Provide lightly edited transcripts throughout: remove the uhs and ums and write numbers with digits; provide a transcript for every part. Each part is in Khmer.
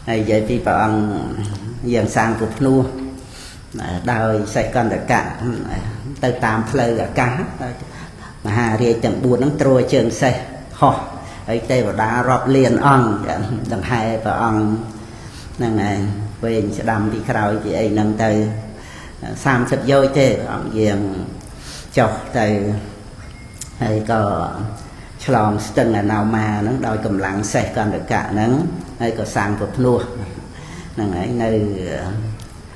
ហើយនិយាយពីព្រះអង្គយាងសាងពុទ្ធភ្នោះដោយសេះកន្តកៈទៅតាមផ្លូវអាកាសមហារាជទាំង4ហ្នឹងទ្រជើងសេះហោះហើយទេវតារាប់លានអង្គដង្ហែព្រះអង្គហ្នឹងឯងវែងស្ដាំពីក្រោយពីអីហ្នឹងទៅ30យោជទេព្រះអង្គយាងចុះទៅហើយក៏ឆ្លងស្ទឹងអនោមាហ្នឹងដោយកម្លាំងសេះកន្តកៈហ្នឹងហើយក៏សាងពភ្នោះហ្នឹងឯងនៅ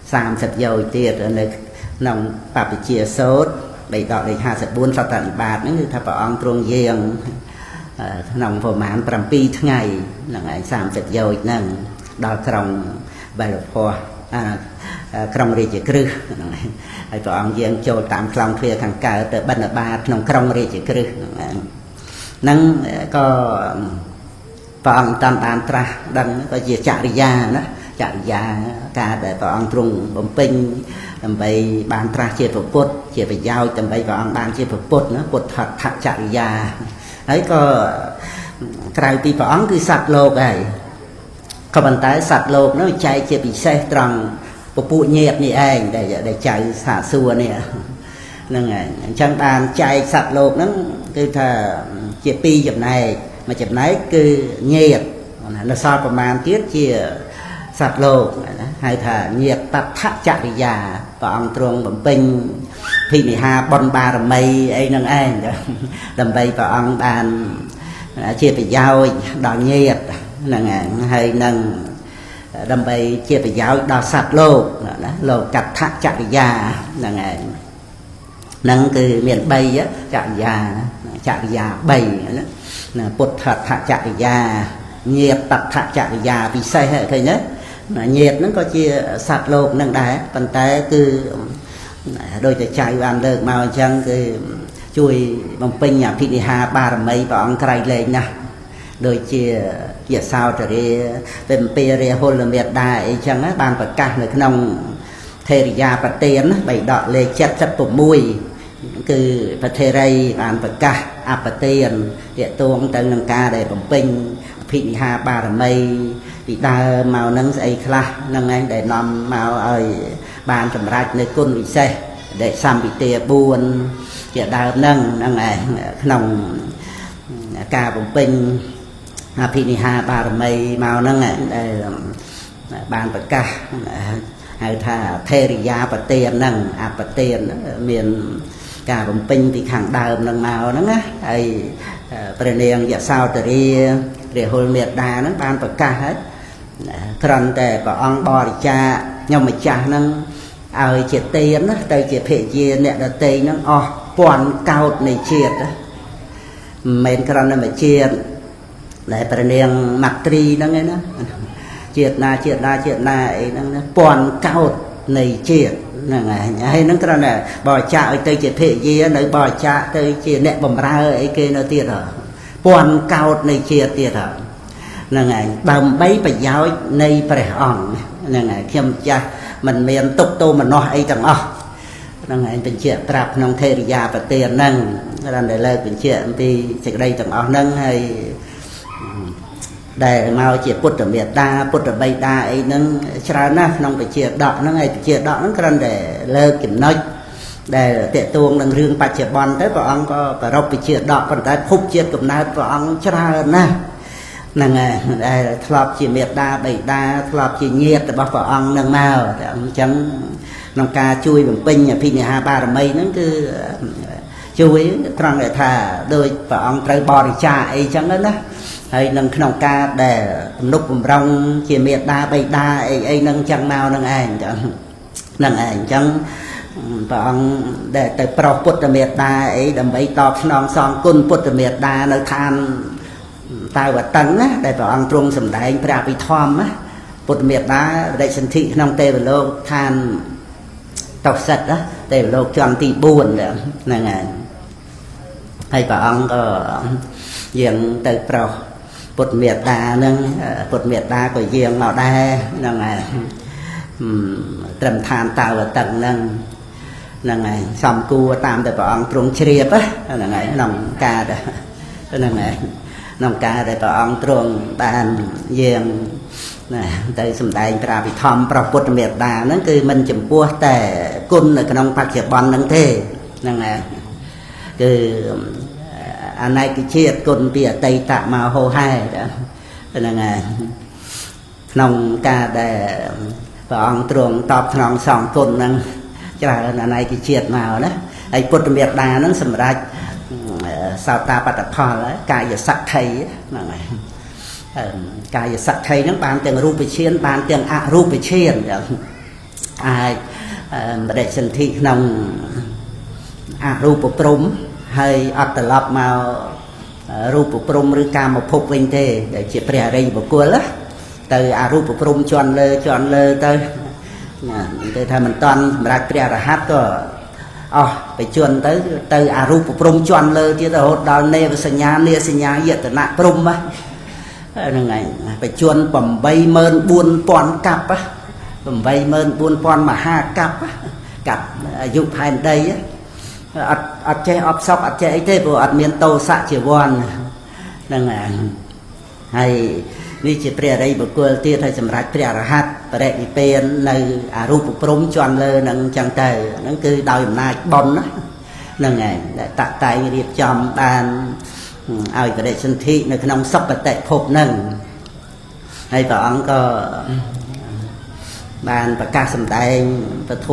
30យោជទៀតនៅក្នុងបព្វជិសោតបីដកលេខ54សតនិបាតហ្នឹងគឺថាព្រះអង្គទ្រង់យាងក្នុងប្រមាណ7ថ្ងៃហ្នឹងឯង30យោជហ្នឹងដល់ក្រុងបិលភ័សក្រុងរាជក្រឹសហ្នឹងឯងហើយព្រះអង្គយាងចូលតាមខ្លងទ្វារខាងកើតទៅបិណ្ឌបាតក្នុងក្រុងរាជក្រឹសហ្នឹងឯងហ្នឹងក៏ព្រះអង្គតាមបានត្រាស់ដឹងក៏ជាចរិយាណាចរិយាការដែលព្រះអង្គទ្រង់បំពេញដើម្បីបានត្រាស់ជាព្រះពុទ្ធជាប្រយោជន៍ដើម្បីព្រះអង្គបានជាព្រះពុទ្ធណាពុទ្ធថចរិយាហើយក៏ក្រៅពីព្រះអង្គគឺសត្វលោកហើយក៏ប៉ុន្តែសត្វលោកនោះចែកជាពិសេសត្រង់ពពួកញាតិនេះឯងដែលចៅសាសួរនេះហ្នឹងហើយអញ្ចឹងបានចែកសត្វលោកហ្នឹងគឺថាជាពីរចំណែកមួយចំណែកគឺញាតិនៅសល់ប្រមាណទៀតជាសត្វលោកណាហៅថាញាតិតថចរិយាព្រះអង្គទ្រង់បំពេញភិនិហាបុណ្យបារមីអីហ្នឹងឯងដើម្បីព្រះអង្គបានជាប្រយោជន៍ដល់ញាតិហ្នឹងឯងហើយនឹងដើម្បីជាប្រយោជន៍ដល់សត្វលោកណាលោកកថចរិយាហ្នឹងឯងហ្នឹងគឺមាន3ចរិយាចរិយា3ណាពុទ្ធថចរិយាញាតិតថចរិយាពិសេសឃើញទេញាតិហ្នឹងក៏ជាសត្វលោកហ្នឹងដែរប៉ុន្តែគឺដូចតែចៅបានលើកមកអញ្ចឹងគឺជួយបំពេញអភិនិហាបារមីព្រះអង្គក្រៃលែងណាស់ដូចជាយសោទរាពំពារាហុលមេដាអីចឹងបានប្រកាសនៅក្នុងថេរិយាប្រទានបីដកលេខ76គឺប្រធេរីបានប្រកាសអបទានទាក់ទងទៅនឹងការដែលបំពេញអភិនិហាបារមីពីដើមមកនឹងស្អីខ្លះហ្នឹងឯងដែលនាំមកឲ្យបានសម្រេចនៅគុណវិសេសដែលសម្ពិទា4ជាដើមហ្នឹងហ្នឹងឯងក្នុងការបំពេញអភិនិហាបារមីមកហ្នឹងដែលបានប្រកាសហៅថាថេរិយាប្រទានហ្នឹងអបទានមានការបំពេញពីខាងដើមហ្នឹងមកហ្នឹងណាហើយព្រះនាងយសោទរាព្រះហុលមេដាហ្នឹងបានប្រកាសហើយគ្រាន់តែព្រះអង្គបរិច្ចាគខ្ញុំម្ចាស់ហ្នឹងឲ្យជាទានណាទៅជាភរិយាអ្នកដទៃហ្នឹងអស់ពាន់កោតនៃជាតិមិនមែនគ្រាន់តែមួយជាតិដែលព្រះនាងមទ្រីហ្នឹងឯណាជាតិណាជាតិណាជាតិណាអីហ្នឹងពាន់កោតនៃជាតិហ្នឹងឯងហើយហ្នឹងគ្រាន់តែបរិច្ចាគឲ្យទៅជាភរិយានៅបរិច្ចាគទៅជាអ្នកបម្រើអីគេនៅទៀតហ៎ពាន់កោតនៃជាតិទៀតហ៎ហ្នឹងឯងដើម្បីប្រយោជន៍នៃព្រះអង្គហ្នឹងឯងខ្ញុំចាស់មិនមានទុកទោមនស្សអីទាំងអស់ហ្នឹងឯងបញ្ជាក់ប្រាប់ក្នុងថេរិយាប្រទានហ្នឹងគ្រាន់តែលើកបញ្ជាក់អំពីសេចក្តីទាំងអស់ហ្នឹងហើយដែលមកជាពុទ្ធមេតាពុទ្ធបិតាអីហ្នឹងច្រើនណាស់ក្នុងវិជាដកហ្នឹងហើយវិជាដកហ្នឹងគ្រាន់តែលើកចំណុចដែលតេតួងនឹងរឿងបច្ចុប្បន្នទៅព្រះអង្គក៏ប្រពវិជាដកប៉ុន្តែភពជាតិកំណើតព្រះអង្គច្រើនណាស់ហ្នឹងហើយដែលធ្លាប់ជាមេតាបិតាធ្លាប់ជាញាតិរបស់ព្រះអង្គហ្នឹងមកតែអញ្ចឹងក្នុងការជួយបំពេញអភិនិហាបារមីហ្នឹងគឺជួយត្រង់ដែលថាដោយព្រះអង្គត្រូវបរិច្ចាគអីចឹងណាហើយនឹងក្នុងការដែលទំនុកបំរុងជាមេដាបិតាអីអីនឹងចឹងមកនឹងឯងចឹងនឹងឯងអញ្ចឹងព្រះអង្គដែលទៅប្រោសពុទ្ធមេដាអីដើម្បីតបស្នងសងគុណពុទ្ធមេដានៅឋានតាវតឹងណាដែលព្រះអង្គទ្រង់សម្ដែងព្រះអភិធម្មណាពុទ្ធមេដាបដិសន្ធិក្នុងទេវលោកឋានតុសិតណាទេវលោកជាន់ទី4ហ្នឹងឯងហើយព្រះអង្គក៏យាងទៅប្រោសពុទ្ធមេដាហ្នឹងពុទ្ធមេដាក៏យាងមកដែរហ្នឹងឯងត្រឹមឋានតាវតឹងហ្នឹងហ្នឹងឯងសំគួរតាមតែព្រះអង្គទ្រង់ជ្រាបហ្នឹងឯងក្នុងការហ្នឹងឯងក្នុងការដែលព្រះអង្គទ្រង់បានយាង ណាទៅសម្ដែងប្រាភិធម្មប្រពុទ្ធមេត្តាហ្នឹងគឺមិនចំពោះតែគុណនៅក្នុងបច្ចុប្បន្នហ្នឹងទេហ្នឹងហើយគឺអនេកជាតិគុណពីអតីតមកហោហែហ្នឹងហើយក្នុងការដែលព្រះអង្គទ្រង់តបស្នងសងគុណហ្នឹងច្រើនអនេកជាតិមកណាហើយពុទ្ធមេត្តាហ្នឹងសម្រាប់សោតាបត្តផលកាយសក្ខីហ្នឹងហើយកាយសក្ខីហ្នឹងបានទាំងរូបឈានបានទាំងអរូបឈានអាចបដិសន្ធិក្នុងអរូបព្រំហើយអត់ត្រឡប់មករូបព្រំឬកាមភពវិញទេដែលជាព្រះអរិយបុគ្គលទៅអរូបព្រំជន់លើជន់លើទៅណាទៅថាមិនតាន់សម្រាប់ព្រះអរហន្តក៏អស់បជនទៅទៅអរូបព្រំជន់លើទៀតរហូតដល់នេវសញ្ញានេសញ្ញាយតនៈព្រំហ្នឹងហើយបជន84000កាប់84000មហាកាប់កាប់អាយុផែនដីអត់អត់ចេះអបសក់អត់ចេះអីទេព្រោះអត់មានតោសៈជីវ័នហ្នឹងហើយនេះជាព្រះអរិយបុគ្គលទៀតហើយសម្រាប់ព្រះអរហន្តបរិនិព្វាននៅអរូបព្រំជន់លើនឹងអញ្ចឹងទៅហ្នឹងគឺដោយអំណាចបុណ្យណាហ្នឹងហើយដែលតាក់តែងរៀបចំបានឲ្យបរិសន្ធិនៅក្នុងសុគតិភពហ្នឹងហើយព្រះអង្គក៏បានប្រកាសសម្ដែងពធ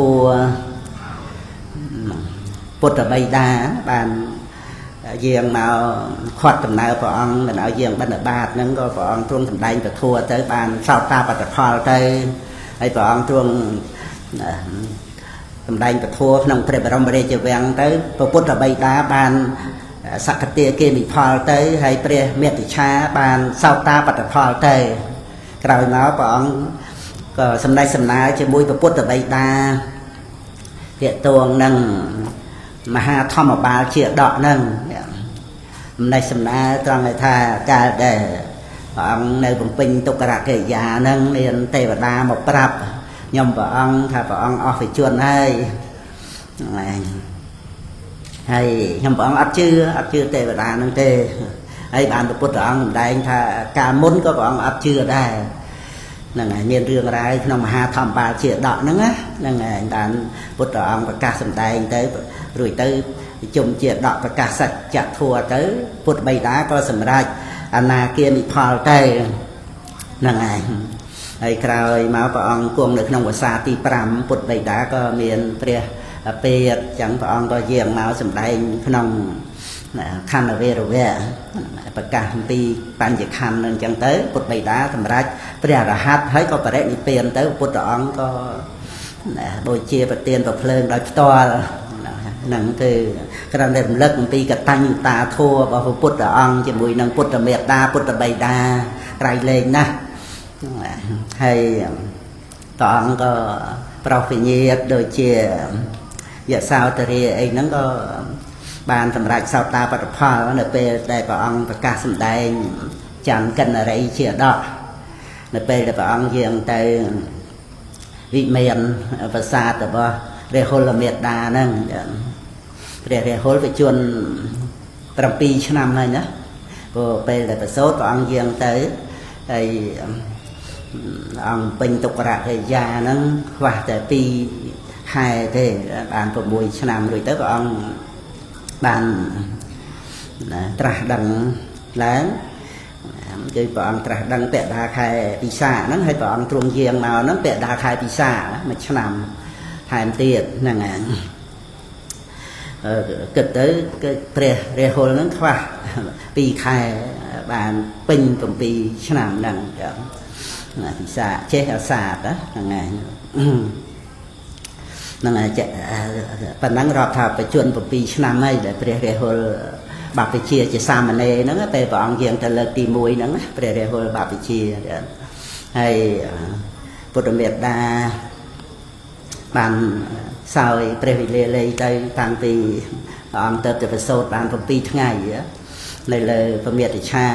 ពុទ្ធបិតាបានយាងមកខាត់ដំណើរព្រះអង្គមិនឲ្យយាងបិណ្ឌបាតហ្នឹងក៏ព្រះអង្គទ្រង់សម្ដែងពធទៅបានសោតាបត្តផលទៅហើយព្រះអង្គទ្រង់សម្ដែងពធក្នុងព្រះបរមរាជវាំងទៅព្រះពុទ្ធបិតាបានសក្តិគេមិផលទៅហើយព្រះមេត្ឆាបានសោតាបត្តផលទៅក្រោយមកព្រះអង្គក៏សម្ដែងសំណើជាមួយព្រះពុទ្ធបិតាទាក់ទងនឹងមហាធម្មបាលជាដកហ្នឹងម្នេះសំណើត្រង់ថាកាលដែលព្រះអង្គនៅបំពេញទុក្ករកិរិយាហ្នឹងមានទេវតាមកប្រាប់ខ្ញុំព្រះអង្គថាព្រះអង្គអស់វិជនហើយហើយខ្ញុំព្រះអង្គអត់ជឿអត់ជឿទេវតាហ្នឹងទេហើយបានព្រះពុទ្ធអង្គសម្ដែងថាកាលមុនក៏ព្រះអង្គអត់ជឿដែរហ្នឹងហើយមានរឿងរ៉ាវក្នុងមហាធម្មបាលជាដកហ្នឹងណាហ្នឹងហើយបានពុទ្ធអង្គប្រកាសសម្ដែងទៅរួចទៅប្រជុំជាដកប្រកាសសច្ចធម៌ទៅពុទ្ធបិតាក៏សម្រេចអនាគាមិផលទៅហ្នឹងហើយហើយក្រោយមកព្រះអង្គគង់នៅក្នុងវស្សាទី5ពុទ្ធបិតាក៏មានព្រះពេទ្យចឹងព្រះអង្គក៏យាងមកសម្ដែងក្នុងខណ្ឌវេរវៈប្រកាសអំពីបញ្ញខណ្ឌនឹងចឹងទៅពុទ្ធបិតាសម្រេចព្រះអរហន្តហើយក៏បរិនិព្វានទៅពុទ្ធអង្គក៏បូជាប្រទានប្រភ្លើងដោយផ្ទាល់ហ្នឹងគឺគ្រាន់តែរំលឹកអំពីកតញ្ញូតាធម៌របស់ព្រះពុទ្ធអង្គជាមួយនឹងពុទ្ធមេត្តាពុទ្ធបិតាក្រៃលែងណាស់ហើយព្រះអង្គក៏ប្រោសវិញ្ញាតដូចជាយសោទរាអីហ្នឹងក៏បានសម្រេចសោតាបត្តផលនៅពេលដែលព្រះអង្គប្រកាសសម្ដែងចន្ទកិនរីជាដកនៅពេលដែលព្រះអង្គយាងទៅវិមានប្រាសាទរបស់ព្រះហុលមេត្តាហ្នឹងព្រះរាហុលបជន7ឆ្នាំហើយណាព្រោះពេលដែលប្រសូតព្រះអង្គយាងទៅហើយអង្គពេញទុក្ករកិរិយាហ្នឹងខ្វះតែ2ខែទេបាន6ឆ្នាំរួចទៅព្រះអង្គបានត្រាស់ដឹងឡើងគឺព្រះអង្គត្រាស់ដឹងពាក់ដាខែពិសាហ្នឹងហើយព្រះអង្គទ្រង់យាងមកហ្នឹងពាក់ដាខែពិសាមួយឆ្នាំថែមទៀតហ្នឹងហើយគិតទៅគឺព្រះរាហុលហ្នឹងខ្វះ2ខែបានពេញ7ឆ្នាំហ្នឹងចឹងណាពិសាចេះអាសាទហ្នឹងហើយហ្នឹងហើយប៉ុណ្ណឹងរាប់ថាបច្ចុប្បន្ន7ឆ្នាំហើយដែលព្រះរាហុលបព្វជិជាសាមណេរហ្នឹងពេលព្រះអង្គយាងទៅលើកទី1ហ្នឹងព្រះរាហុលបព្វជិហើយពុទ្ធមេត្តាបានសោយព្រះវិលាលីទៅតាំងពីព្រះអង្គទៅប្រសូតបាន7ថ្ងៃនៅលើពមេតិឆា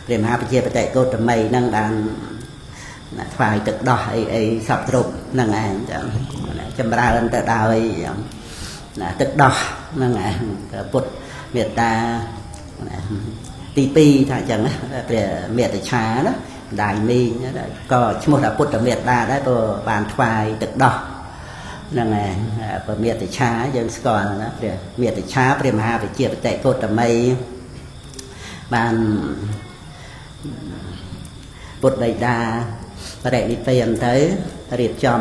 ព្រះមហាប្រជាបតិកោតមីហ្នឹងបានថ្វាយទឹកដោះអីអីសពគ្រប់ហ្នឹងឯងចម្រើនទៅដោយទឹកដោះហ្នឹងឯងពុទ្ធមេត្តាទី2ថាអញ្ចឹងព្រះមេត្តាឆាណា ម្ដាយមីងក៏ឈ្មោះថាពុទ្ធមេត្តាដែរក៏បានថ្វាយទឹកដោះហ្នឹងហើយព្រះមេត្តាឆាយើងស្គាល់ណាព្រះមេត្តាឆាព្រះមហាវិជាបតិកោតមីបានពុទ្ធបិតាបរិនិព្វានទៅរៀបចំ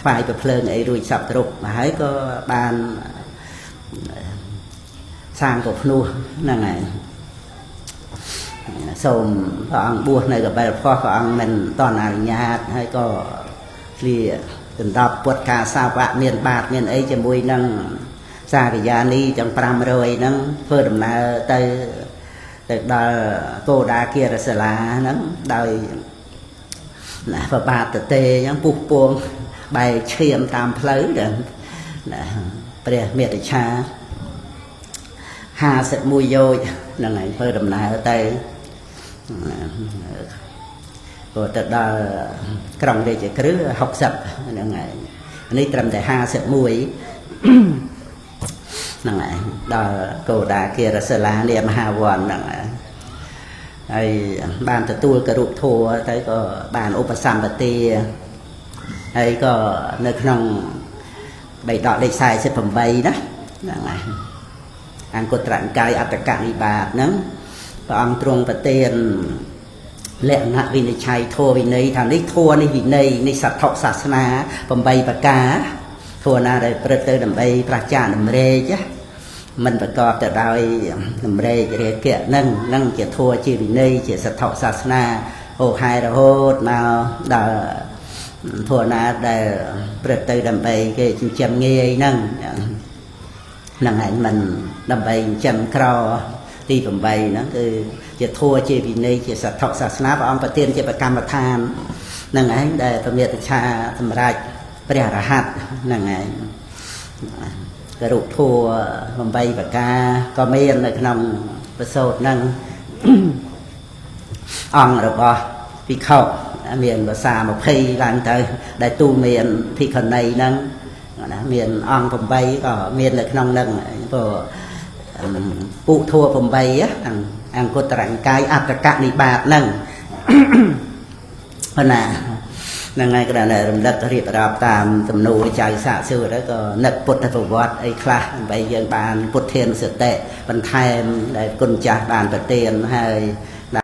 ថ្វាយប្រភ្លើងអីរួចសពគ្រប់ហើយក៏បានសាងក៏ភ្នោះហ្នឹងហើយសូមព្រះអង្គបួសនៅកបិលផោះព្រះអង្គមិនតន់អនុញ្ញាតហើយក៏ឃ្លាដណ្ដប់ពុទ្ធកាសាវៈមានបាតមានអីជាមួយនឹងសារិយានីទាំង500ហ្នឹងធ្វើដំណើរទៅដល់កោដាគារសាលាហ្នឹងដោយណាប្របាទតទេអញ្ចឹងពុះពួងបែកឈាមតាមផ្លូវណាព្រះមេត្តាឆា51យោជហ្នឹងហើយធ្វើដំណើរទៅក៏ទៅដល់ក្រុងរាជក្រឹស60ហ្នឹងហើយនេះត្រឹមតែ51ហ្នឹងហើយដល់កោដាគារសាលានាមហាវ័នហ្នឹងហើយបានទទួលគរុធัวទៅក៏បានឧបសម្បទាហើយក៏នៅក្នុងបិដកលេខ48ណាហ្នឹងហើយអង្គត្រនិកាយអត្តកនិបាតហ្នឹងព្រះអង្គទ្រង់ប្រទានលក្ខណៈវិនិច្ឆ័យធម៌វិន័យថានេះធម៌នេះវិន័យនេះសទ្ធសាសនា8ប្រការធម៌ណាដែលប្រព្រឹត្តទៅដើម្បីប្រាសចាកតម្រេកមិនប្រកបទៅដោយតម្រេករាគៈហ្នឹងហ្នឹងជាធម៌ជាវិន័យជាសទ្ធសាសនាហូហែរហូតមកដល់ធម៌ណាដែលប្រព្រឹត្តទៅដើម្បីគេចិញ្ចឹមងាយហ្នឹងហ្នឹងឯងមិនដើម្បីចិញ្ចឹមក្រទី8ហ្នឹងគឺជាធម៌ជាវិន័យជាសទ្ធសាសនាព្រះអង្គប្រទានជាប្រកម្មដ្ឋានហ្នឹងឯងដែលព្រះមេត្តាឆាសម្រាប់ព្រះរហ័តហ្នឹងឯងគរុធัว8ប្រការក៏មាននៅក្នុងប្រសូតហ្នឹងអង្គរបស់ភិក្ខុមានភាសា20ឡើងទៅដែលទូមានភិក្ខុនីហ្នឹងណាមានអង្គ8ក៏មាននៅក្នុងហ្នឹងព្រោះពុធัว8អង្គត្រនិកាយអត្តកនិបាតហ្នឹងប៉ុណ្ណាហ្នឹងហើយក៏ដែលរំលឹករៀបរាប់តាមទំនួលចៅសាកសួរទៅក៏នឹកពុទ្ធប្រវត្តិអីខ្លះដើម្បីយើងបានពុទ្ធានុសតិបន្ថែមដែលគុណចាស់បានប្រទានហើយ